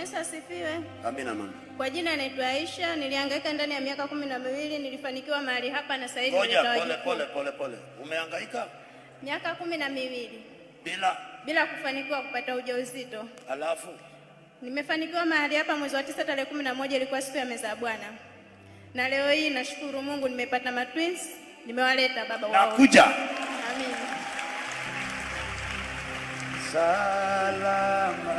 Yesu asifiwe. Amina mama. Kwa jina naitwa Aisha, nilihangaika ndani ya miaka 12, nilifanikiwa mahali hapa na sasa hivi Ngoja, pole pole pole pole. Umehangaika? Miaka 12. Bila kufanikiwa kupata ujauzito. Alafu nimefanikiwa mahali hapa mwezi wa 9 tarehe 11, ilikuwa siku ya meza ya Bwana. Na leo hii nashukuru Mungu nimepata ma twins, nimewaleta baba wao. Nakuja. Amina. Salama.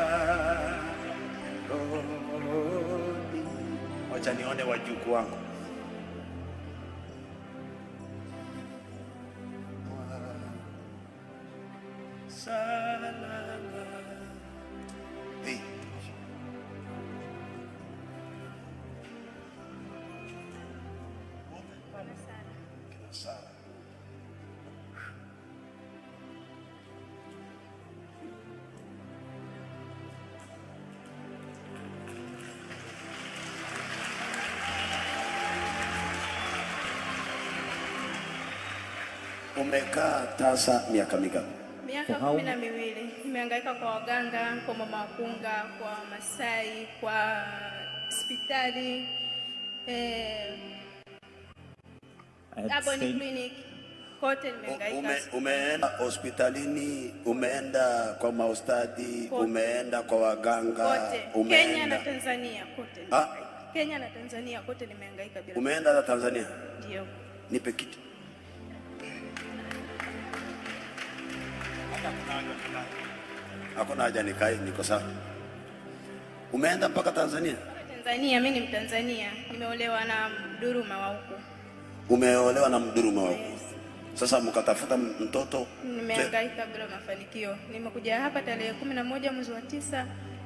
Wacha nione wajukuu wangu. Salama. Hey. Sara. Umekaa tasa miaka mingapi? Miaka 12. Nimehangaika kwa waganga, kwa mama wakunga, kwa Masai, kwa hospitali, Aboni clinic, kote nimehangaika. Umeenda hospitalini, umeenda kwa maustadi, umeenda kwa waganga, kote. Umeenda Kenya na Tanzania kote. Kenya na Tanzania kote nimehangaika bila. Umeenda na Tanzania? Ndio. Nipe kiti. Hakuna haja nikae, niko sawa. Umeenda mpaka Tanzania? Tanzania, mimi ni Mtanzania. Nimeolewa na Mduruma wa huko. Umeolewa na Mduruma wa huko. Yes. Sasa mkatafuta mtoto. Nimehangaika bila mafanikio. Nimekuja hapa tarehe 11 mwezi wa 9,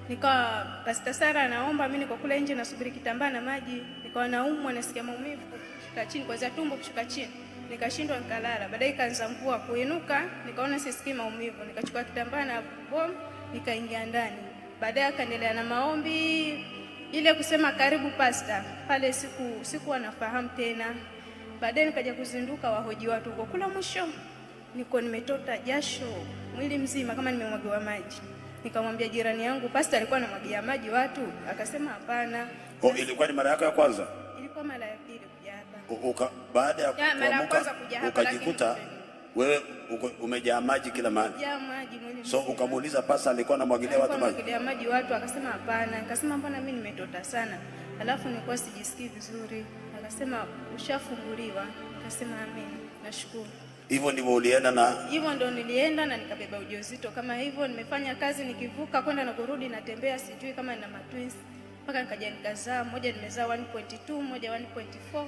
nikawa Pastor Sara anaomba, mimi niko kule nje nasubiri kitambaa na maji, nikawa naumwa, nasikia maumivu kushuka chini, kuanzia tumbo kushuka chini. Nikashindwa nikalala. Baadaye ikaanza mvua kuinuka, nikaona sisikii maumivu, nikachukua kitambaa na bom, nikaingia ndani. Baadaye akaendelea na maombi ile kusema karibu pastor, pale sikuwa nafahamu tena. Baadaye nikaja kuzinduka wahoji watu huko kula mwisho, niko nimetota jasho mwili mzima kama nimemwagiwa maji. Nikamwambia jirani yangu, pastor alikuwa anamwagia maji watu, akasema hapana. Oh, ilikuwa ni mara yako ya kwanza? Ilikuwa mara ya pili kuja hapa. Baada ya kuamka ukajikuta wewe umejaa maji kila mahali. Jaa maji mwili. So ukamuuliza pastor alikuwa anamwagilia watu maji? Anamwagilia maji watu, akasema hapana. Nikasema mbona mimi nimetota sana? Alafu nilikuwa sijisikii vizuri. Akasema ushafunguliwa. Nikasema amen. Nashukuru. Hivyo ndivyo ulienda na? Hivyo ndio nilienda na nikabeba ujauzito kama hivyo. Nimefanya kazi nikivuka kwenda na kurudi, natembea sijui kama nina matwins. Mpaka nikaja nikazaa, mmoja nimezaa 1.2, mmoja 1.4.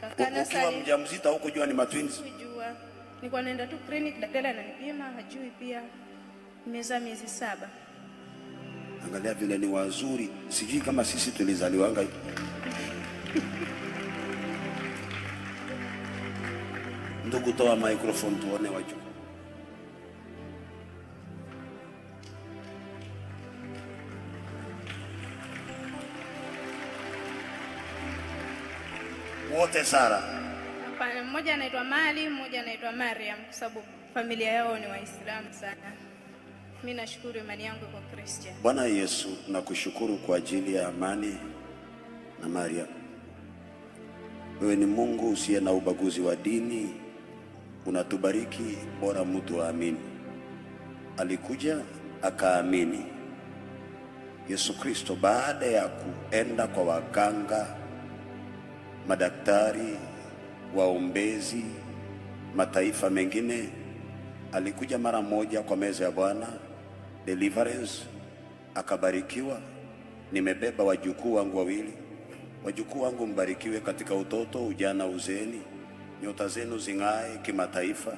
Nikakaa Ukiwa mjamzito hukujua ni matwins? Sikujua. Nilikuwa naenda tu clinic, daktari ananipima, hajui pia. Nimezaa miezi 7. Angalia vile ni wazuri. Sijui kama sisi tulizaliwanga. Ndugu, toa microphone tuone wajukuu. Wote Sara? Hapana, mmoja anaitwa Mali, mmoja anaitwa Mariam, kwa sababu familia yao ni Waislamu sana. Mimi nashukuru imani yangu kwa Christian. Bwana Yesu, nakushukuru kwa ajili ya Amani na Mariam. Wewe ni Mungu usiye na ubaguzi wa dini, unatubariki, bora mtu aamini. Alikuja akaamini Yesu Kristo baada ya kuenda kwa waganga, madaktari, waombezi, mataifa mengine, alikuja mara moja kwa meza ya Bwana, deliverance, akabarikiwa. Nimebeba wajukuu wangu wawili. Wajukuu wangu mbarikiwe katika utoto, ujana, uzeeni. Nyota zenu zing'ae kimataifa,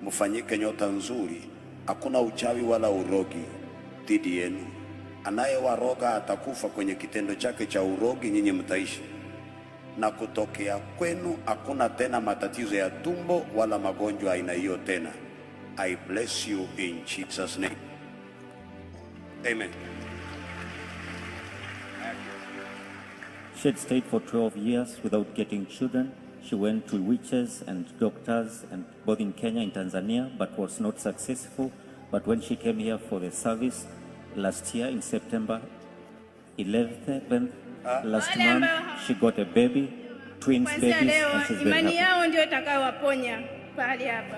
mfanyike nyota nzuri. Hakuna uchawi wala urogi dhidi yenu. Anayewaroga atakufa kwenye kitendo chake cha urogi, nyinyi mtaishi. Na kutokea kwenu hakuna tena matatizo ya tumbo wala magonjwa aina hiyo tena. I bless you in Jesus name. Amen. She had stayed for 12 years without getting children. She went to witches and doctors, and both in Kenya and Tanzania, but was not successful. But when she came here for the service last year in September 11th last Wale month, ambao she got a baby, twins Kuanzia babies, leo and she's very imani happy. yao ndio itakayowaponya pahali hapa.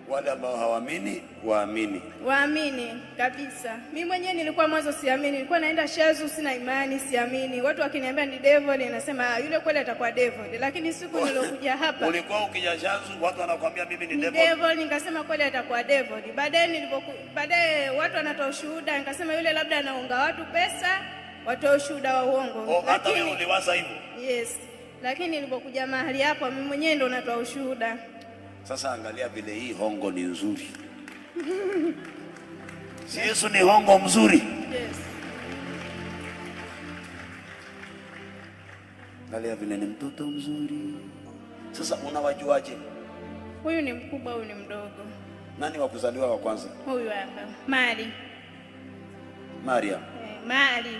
Wale ambao hawaamini waamini. Waamini kabisa. Mimi mwenyewe nilikuwa mwanzo siamini, nilikuwa naenda Shazu, sina imani, siamini. Watu wakiniambia ni devil, ninasema "Ah, yule kweli atakuwa devil." Lakini siku nilokuja hapa Ulikuwa ukija Shanzu, watu wanakuambia mimi ni ni devil. devil, nikasema kweli atakuwa devil. Baadaye baadaye watu wanatoa ushuhuda, nikasema yule labda anaunga watu pesa, watoe ushuhuda wa uongo. Oh, hata wewe uliwaza hivyo. Yes. Lakini nilipokuja mahali hapa mimi mwenyewe ndo natoa ushuhuda. Sasa angalia vile hii hongo ni nzuri. Si Yesu ni hongo mzuri? Yes. Angalia vile ni mtoto mzuri. Sasa unawajuaje? Huyu ni mkubwa, huyu ni mdogo. Nani wa kuzaliwa wa kwanza? Huyu hapa. Mali. Mariam. Mali.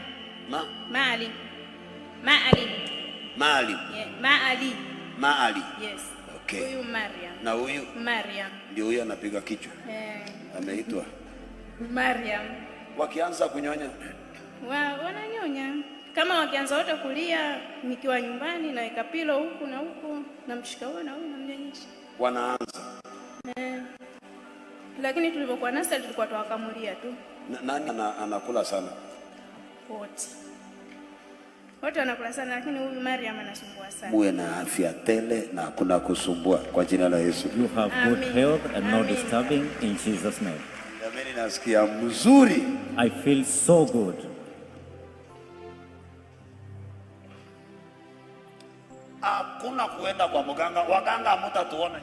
Ma? Mali. Mali. Mali. Yeah. Mali. Maali. Yes. Okay. Huyu Mariam. Na huyu Mariam. ndio huyu anapiga kichwa. Ameitwa. Mariam. Wakianza kunyonya Wananyonya. Kama wakianza wote kulia nikiwa nyumbani naweka pilo huku na huku, namshika huyu na huyu namnyonyesha. Wanaanza. Lakini tulipokuwa nasa tulikuwa tuwakamulia tu. Nani anakula sana? Wote. Wote wanakula sana, lakini huyu Mariam anasumbua sana. Muwe na afya tele na hakuna kusumbua kwa jina la Yesu. You have good Amen. Health and no Amen. Disturbing in Jesus' name. Jamani, nasikia mzuri. I feel so good. Hakuna kuenda kwa mganga. Waganga hamtatuona.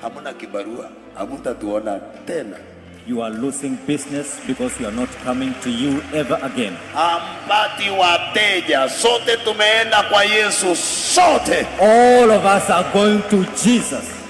Hamuna kibarua, hamtatuona tena. You are losing business because we are not coming to you ever again. Hampati wateja. Sote tumeenda kwa Yesu, sote. All of us are going to Jesus.